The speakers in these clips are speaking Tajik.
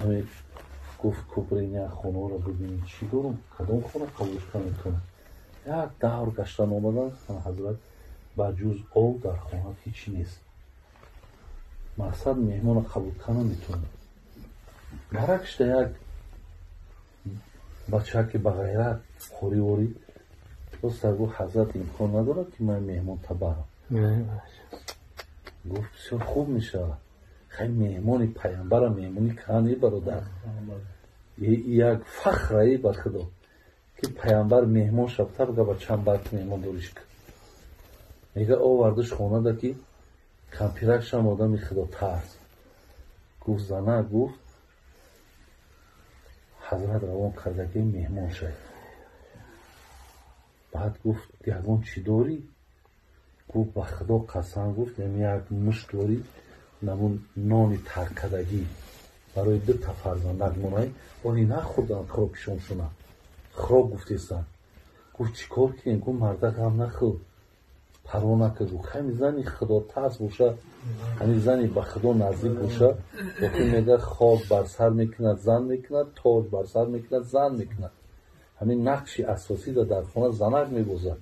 Ҳамин гуфт, куприня хонаро бибинӣ, чӣ дорум, кадом хона қабул шуда метавонад. Як давр гаштан омадан, ҳазрат, ба ҷуз об дар хона ҳечи нест. Мақсад, меҳмона қабул карда наметавонад. Баракшда як бачаке ба ғайрат хориворӣ роста гуфт: «Ҳазрат, имкон надорад, ки ман меҳмон табарам?» Гуфт: «Бисёр хуб мешавад». Хай, меҳмони паямбара меҳмонӣ кани, бародар, як фахрае ба худо, ки паямбар меҳмон шабта бага, ба чанд барк меҳмондориш кард. Мега, овардаш хонада, ки кампиракшам одами худотарс. Гуфт: «Зана, — гуфт, — ҳазрат равон карда, ки меҳмон шавед». Баъд гуфт: «Ягон чӣ дорӣ?» Гуфт: «Ба худо қасам, — гуфт, — як мушт дорӣ, намун нони таркадагӣ барои дута фарзандак монай, они нахӯрданд, хӯрокишоншуна хӯрок гуфтестанд». Гуфт: «Чӣ кор кунем?» Гуфт: «Марда, ғам нахӯр, парво накар». Гуфт: «Ҳами зани худотарс боша, ҳами зани ба худо наздик боша, охир, мега, хок бар сар мекунад, зан мекунад, тоҷ бар сар мекунад, зан мекунад». Ҳамин нақши асосиро дар хона занак мебозад.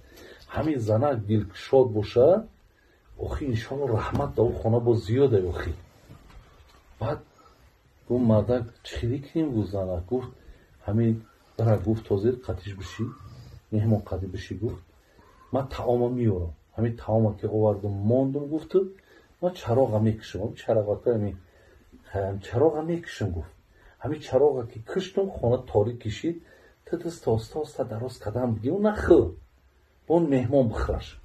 Ҳамин занак дилкушод боша, охи, иншоалло, раҳмат дар ӯ хона боз зиёде. Охи, баъд гуфт: «Мардак, чӣ хеле кунем?» Гуфт занак. Гуфт: «Ҳамин бара, — гуфт, — ҳозир қатиш бишӣ, меҳмон қати бишӣ». Гуфт: «Ман таома меёрам. Ҳамин таома ки овардум, мондум, — гуфту, — ман чароға мекушам, чароғака, ҳамин чароға мекушам». Гуфт: «Ҳамин чароға ки куштум, хона торик кишид, ту даст оста оста дароз кардам, бигӣ, нахӯр, бон меҳмон бихӯраш».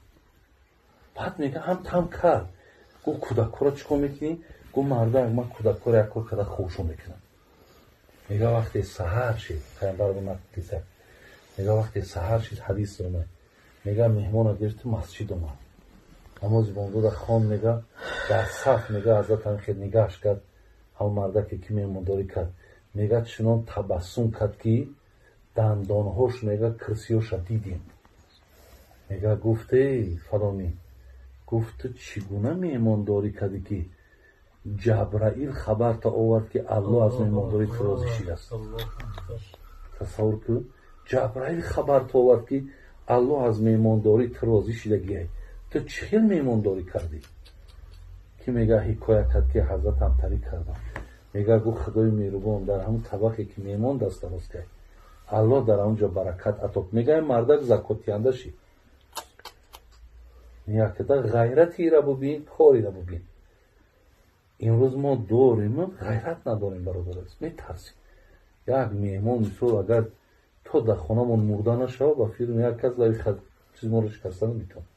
Баъд мега, ҳам там кард. Гуфт: «Кӯдакҳоро чӣ кор мекунӣ?» Гуфт: «Мардак, ман кӯдакҳоро як кор карда хобшон мекунам». Мега, вақте саҳар шид, паямбар қисса, мега, вақте саҳар шид, ҳадис омад, мега, меҳмона гирифту масҷид омад, намози бомдода хон. Мега, дар саф, мега, ҳазрат ҳамин хел нигаҳш кард, ҳамон мардаке ки меҳмондорӣ кард. Мега, чунон табассум кард, ки дандонҳош, мега, кирсиёша дидем. Мега, гуфт: «Эй фалонӣ, — гуфт, — ту чӣ гуна меҳмондорӣ кардӣ, ки Ҷабраил хабарта овард, ки Аллоҳ аз меҳмондории ту розӣ шидааст?» Тасаввур кун, Ҷабраил хабарта овард, ки Аллоҳ аз меҳмондории ту розӣ шидагиай. Ту чӣ хел меҳмондорӣ кардӣ? Ки, мега, ҳикоя кард, ки ҳазрат ҳамтарӣ кардам. Мега, гуфт: «Худои меҳрубон дар ҳамун табақе ки меҳмон даст дароз кард, Аллоҳ дар ҳамун ҷо баракат ато». Мега, ин мардак закотиянда шид. Якда ғайратира бубин, корира бубин. Имрӯз мо дорем, ғайрат надорем, бародар, метарсем. Як меҳмон, мисол, агар то дар хонамон мурда нашава, ба фирм як кас лави чиз моро шикаста наметавонад.